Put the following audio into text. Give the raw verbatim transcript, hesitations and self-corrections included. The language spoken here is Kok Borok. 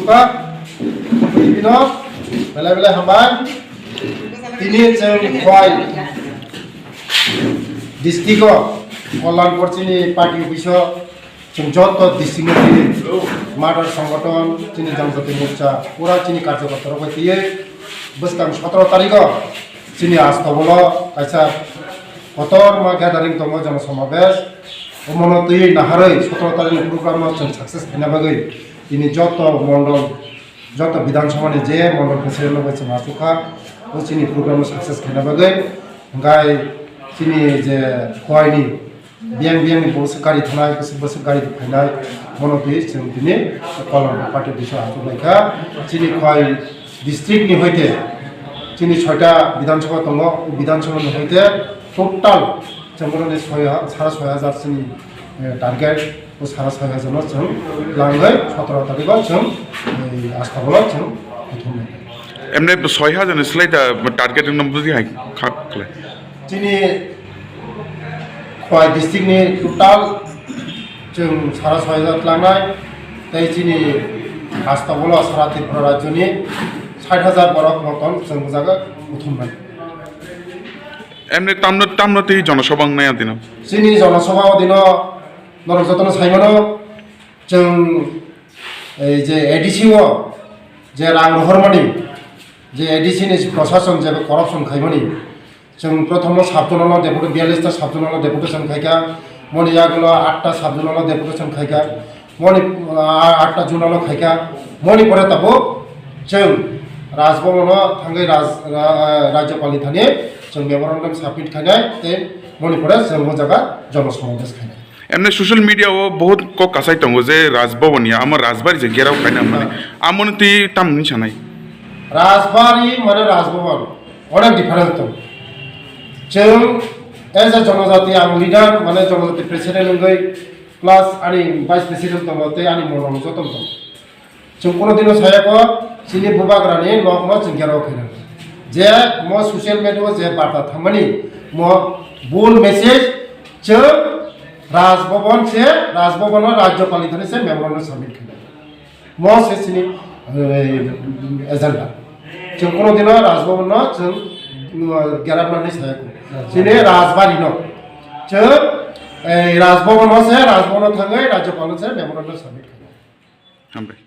Bino belai belai hambai. Tini chwng Khowai district o Kalyanpur chini party office o chwng joto district o tini mathar songgothon chini Janjati Morcha pura chini karjokorta rok bai twiwi bwskang sotoro tarikh o chini Astabolo kaisa kotorma gathering tongo, jono somabesh. Omono twiwi naharwi sotoro tarikh ni program no chwng success khaina bagwi tini joto mondol, joto Bidhan Sabha ni je mondol president no bai chwng achukha, o chini program no success khaina bagwi. Hwnkhe chini je Khowai ni biyang biyang ni bwswk gari thanai, bwswk bwswk gari phainai, bono twi chwng tini Kalyanpur party office o achuk lai kha. Chini Khowai district ni hoite chini soita Bidhan Sabha tongo, o Bidhan Sabha ni hoite total chwng bono ni soi ha-, sara soi hajar chini, eh, target. O sara soi hajar no chwng langwi sotoro tarikh o chwng, eh, Astabolo chwng kuthumnai. Emne soi hajar ni slai da target no bwswk hai kha khlai? Chini Khowai district ni total chwng sara soi hajar tlangnai, tei chini Astabolo sara Tripura rajyo ni sait hajar borok motom chwng bwjago kuthumnai. Emne tamno, tamno tei jonosabha wngnai adino? Chini jonosabha o dino norok jotono saimano, chwng ei je A D C o je rang rohormani, je A D C ni prosason je corruption khaimani, chwng prothomo sub-zonal o deputy, biyallis ta sub-zonal o deputation khaikha, moni yagulo atta sub-zonal o deputation khaikha, moni, ah, atta zonal o khaikha, moni pore tabuk chwng Raj Bhavan o thangwi Raj-, Ra-, Rajyapal ni thani chwng memorandum submit khainai tei moni pore chwng o jaga jonosomabesh khainai. Emne social media o bahut kok kasai tongo je Raj Bhavan ya, amo Rajbari je gerao khaina mani. Amoni twi tamni sanai? Rajbari mane Raj Bhavan, onek difference tongo. Chwng as a jonojati ang leader, mane jonojati president wngwi, plus ani vice president tongo tei ani mondol joto tongo. Chwng kuno dino sayako chini bubagrani nokno chwng gerao khaina. Je mo social media o je barta thangmani mo bul message, chwng Raj Bhavan se, Raj Bhavan o Rajyapal ni thani se memorandum submit khaina. Mo se chini, eh, agenda. Chwng kuno dino Raj Bhavan no chwng, uh, gerapnani sayako. Chini Rajbari no. Chwng, eh, Raj Bhavan o se, Raj Bhavan o thangwi Rajyapal no se memorandum submit khaina. Hambai.